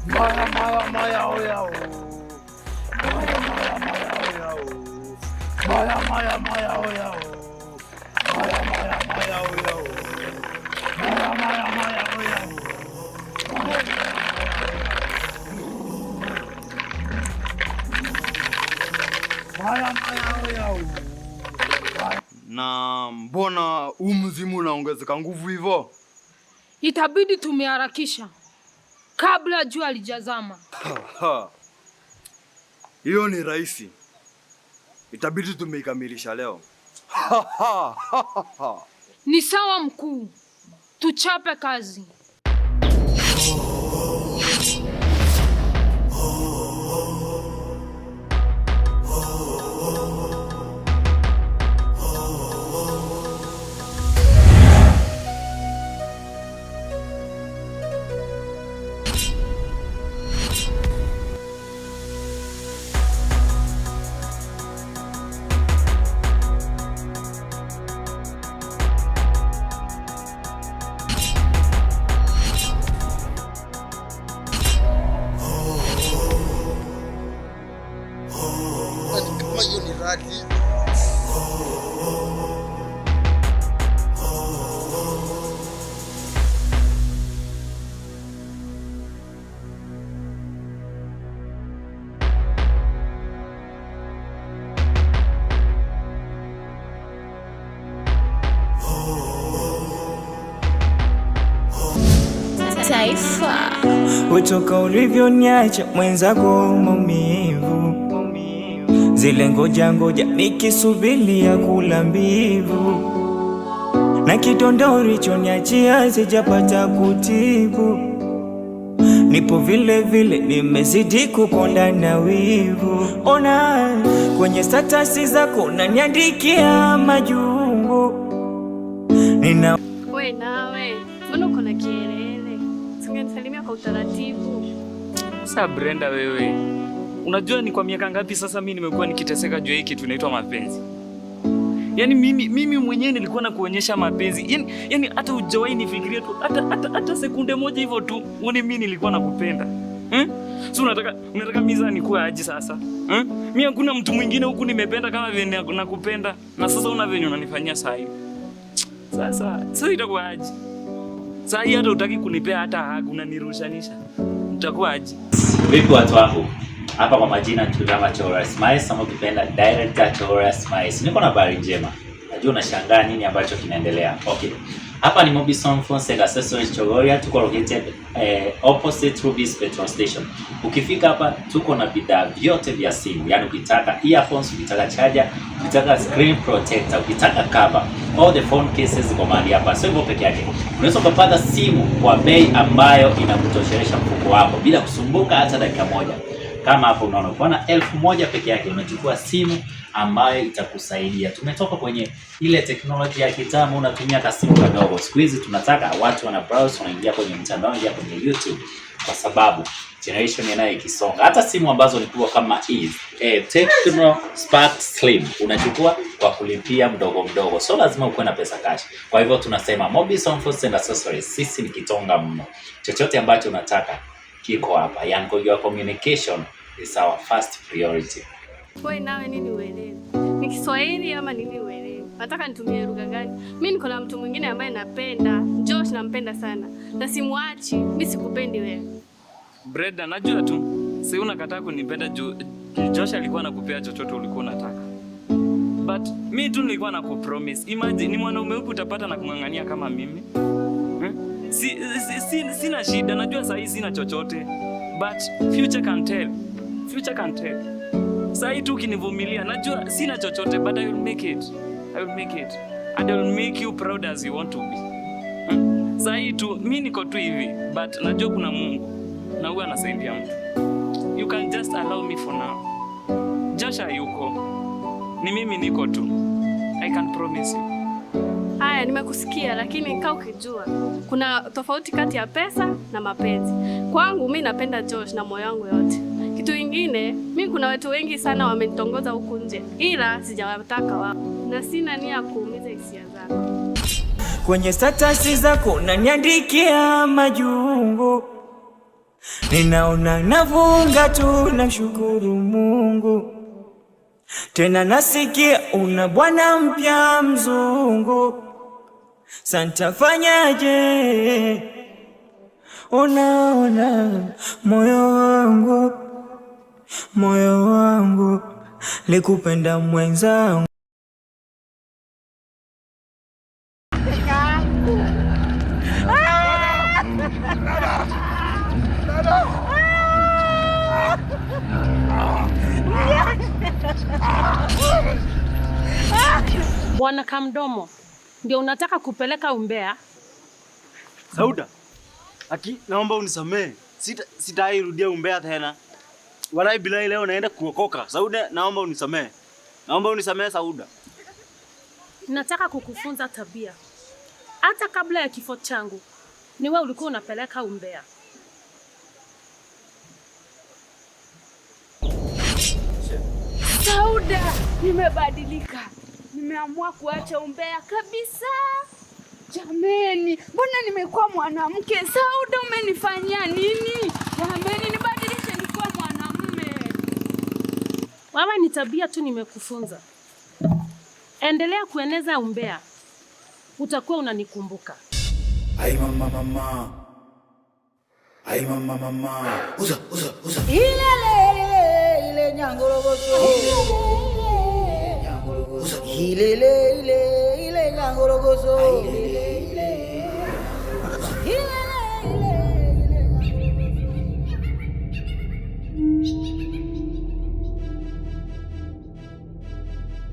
Maya maya maya oya o. Maya maya maya oya o. Maya maya maya oya o. Maya maya maya oya o. Maya maya maya oya o. Maya maya oya o. Na mbona huu mzimu unaongezeka nguvu hivyo? Itabidi tumeharakisha kabla jua halijazama. Hiyo ni rahisi, itabidi tumeikamilisha leo. Ni sawa mkuu, tuchape kazi. Kama hiyo ni radi. Taifa. Utoka ulivyoniacha mwenzako maumivu, zile ngoja ngoja nikisubiria kula mbivu, na kidonda ulichoniachia sijapata kutibu, nipo vile vile nimezidi kukonda na wivu. Ona kwenye status zako unaniandikia majungu, nina We nawe, mbona uko na kielele? Singenisalimia kwa utaratibu. Sasa Brenda, wewe unajua ni kwa miaka ngapi sasa mimi nimekuwa nikiteseka juu ya hii kitu inaitwa mapenzi? Yaani mimi mwenyewe nilikuwa na kuonyesha mapenzi. Yaani hata hujawahi nifikiria tu hata sekunde moja hivyo tu uone mimi nilikuwa nakupenda. Hmm? So unataka mimi sasa nikuwe aje sasa? Hmm? Mimi hakuna mtu mwingine huku nimependa kama vile nakupenda. Na sasa una venye unanifanyia saa hii. Sasa itakuwa aje? Saa hii hata hutaki kunipea hata hug, unanirushanisha. Itakuwa aje? Vipi watu wangu? Hapa kwa majina Chudama Chorus Mais, ama ukipenda Director Chorus Mais. Niko na habari njema. Najua unashangaa nini ambacho kinaendelea. Okay. Hapa ni Mobison Phones and Accessories Chogoria, tuko located opposite Rubis Petrol Station. Ukifika hapa tuko na bidhaa vyote vya simu. Yaani ukitaka earphones, ukitaka charger, ukitaka screen protector, ukitaka cover, all the phone cases ziko mahali hapa. Sio hivyo peke yake. Unaweza ukapata simu kwa bei ambayo inakutoshelesha mfuko wako bila kusumbuka hata dakika moja. Kama hapo unaona ukiwa na 1000 peke yake unachukua simu ambayo itakusaidia. Tumetoka kwenye ile teknolojia ya kitambo, unatumia kasimu kadogo. Siku hizi tunataka watu wana browse, wanaingia kwenye mtandao, wanaingia kwenye YouTube, kwa sababu generation inayo ikisonga, hata simu ambazo ni kubwa kama hizi Tecno Spark Slim unachukua kwa kulipia mdogo mdogo, so lazima ukuwe na pesa cash. Kwa hivyo tunasema Mobison Phones and Accessories, sisi ni kitonga mno. Chochote ambacho unataka kiko hapa. Yani your communication is our first priority. We nawe nini uelewe? Ni Kiswahili ama nini uelewe? Nataka nitumie lugha gani? Mimi niko na mtu mwingine ambaye napenda. Josh nampenda sana. Na simuachi. Mimi sikupendi wewe. Brenda, najua tu si unakataa kunipenda juu Josh alikuwa anakupea chochote ulikuwa unataka. But mi tu nilikuwa na kupromise. Imagine ni mwanaume upi utapata na kung'ang'ania kama mimi? Hmm? Sina shida, najua saa hii sina chochote. But future can tell. Future can tell. Saa hii tu ukinivumilia, najua sina chochote but I will make it. I will make it. And I will make you proud as you want to be. Hmm? Saa hii tu mi niko tu hivi but najua kuna Mungu na huwa anasaidia mtu. You can just allow me for now. Josh hayuko. Ni mimi niko tu. I can promise you. Haya, nimekusikia lakini kaa ukijua kuna tofauti kati ya pesa na mapenzi. Kwangu mi napenda Josh na moyo wangu yote. Kitu ingine, mi kuna watu wengi sana wamenitongoza huku nje, ila sijawataka wao, na sina nia ya kuumiza hisia zako. Kwenye status zako unaniandikia majungu. Ninaona nafunga tu, namshukuru Mungu. Tena nasikia una bwana mpya mzungu. Santafanyaje? Unaona moyo wangu, moyo wangu likupenda mwenzangu. Bwana Kamdomo, ndio unataka kupeleka umbea? Sauda, aki naomba unisamee. Sitairudia umbea tena. Walai bilai leo naenda kuokoka. Sauda, naomba unisamee. Naomba unisamee Sauda. Nataka kukufunza tabia. Hata kabla ya kifo changu, ni wewe ulikuwa unapeleka umbea. Sauda, nimebadilika. Nimeamua kuacha umbea kabisa. Jameni, mbona nimekuwa mwanamke? Sauda, umenifanyia nini? Jameni, nibadilishe nikuwe mwanamume. Wewe ni tabia tu nimekufunza. Endelea kueneza umbea, utakuwa unanikumbuka. Ai mama mama. Ai mama mama. Uza uza uza. Ile ile nyangorogoso. Ile ile ile ile nyangorogoso. Ile ile ile.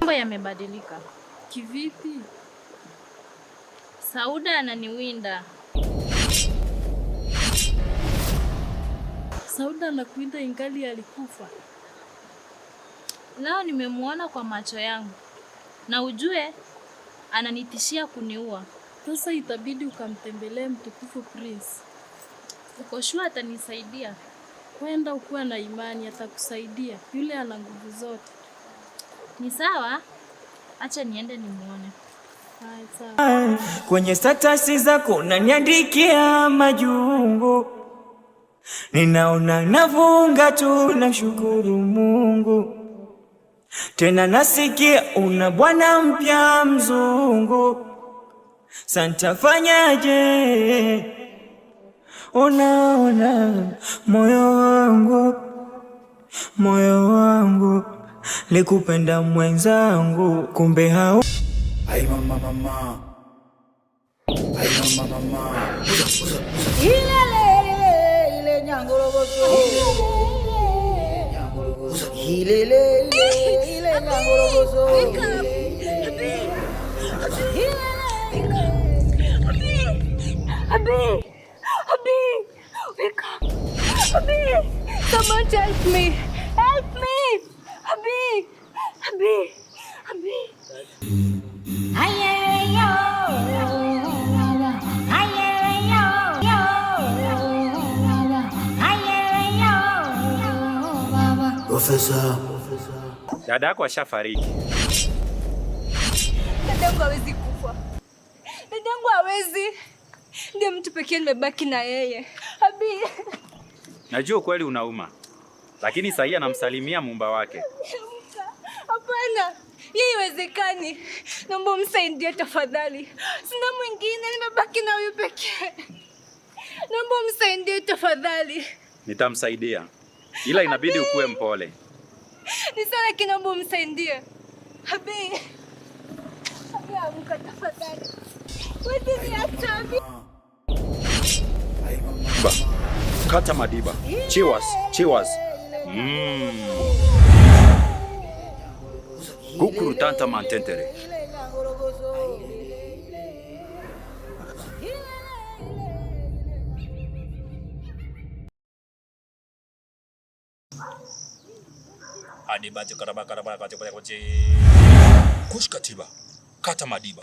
Mambo yamebadilika. Kivipi? Sauda ananiwinda. Sauda anakuwinda ingali alikufa. Leo nimemuona kwa macho yangu, na ujue ananitishia kuniua. Sasa itabidi ukamtembelee mtukufu Prince. Uko sure atanisaidia? Kwenda ukuwa na imani, atakusaidia. Yule ana nguvu zote. Ni sawa, acha niende nimuone. Haya, sawa. Kwenye statasi zako unaniandikia majungu. Ninaona nafunga tu, namshukuru Mungu. Tena nasikia una bwana mpya mzungu. Santafanyaje? Unaona moyo wangu, moyo wangu likupenda mwenzangu, kumbe hau. Ai mama mama. Ai mama mama. Uza uza uza. Ile ile ile nyangorogoso. Ile ile ile ile nyangorogoso. Abi! Abi! Wake up! Abi! Someone help me! Help me! Abi! Abi! Abi! Profesa. Dada yako ashafariki. Dadangu hawezi kufa. Dadangu hawezi. Ndiye mtu pekee nimebaki na yeye. Abi! Najua ukweli unauma, lakini sahii anamsalimia muumba wake. Hapana, yeye haiwezekani. Naomba umsaidie tafadhali. Sina mwingine, nimebaki na huyu pekee. Naomba umsaidie tafadhali. Nitamsaidia, ila inabidi ukuwe mpole. Ni sawa, lakini naomba umsaidie. Abi. Abi, amka tafadhali. Wewe niacha Abi. Ba. Kata madiba. Cheers, cheers. Kukuru tanta mantentere. Kushkatiba. Kata madiba.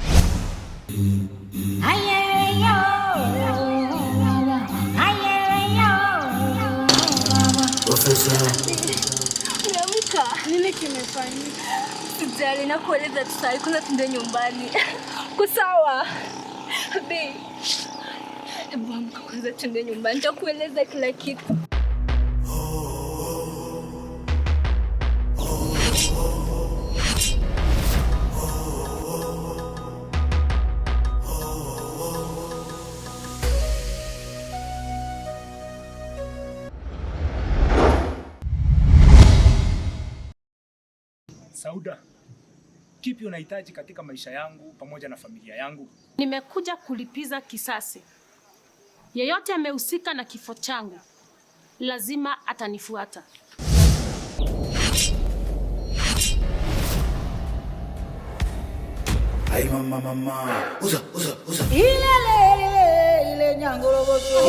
Profesa. Umeamka? Nini kimefanyika? Sijali, nakueleza tu sahi. Kwanza tuende nyumbani. Uko sawa? Abi. Hebu amka kwanza tuende nyumbani, nitakueleza kila kitu. Sauda, kipi unahitaji katika maisha yangu pamoja na familia yangu? Nimekuja kulipiza kisasi. Yeyote amehusika na kifo changu lazima atanifuata. Ai mama mama. Uza uza uza. Ile le ile ile nyangorogoso.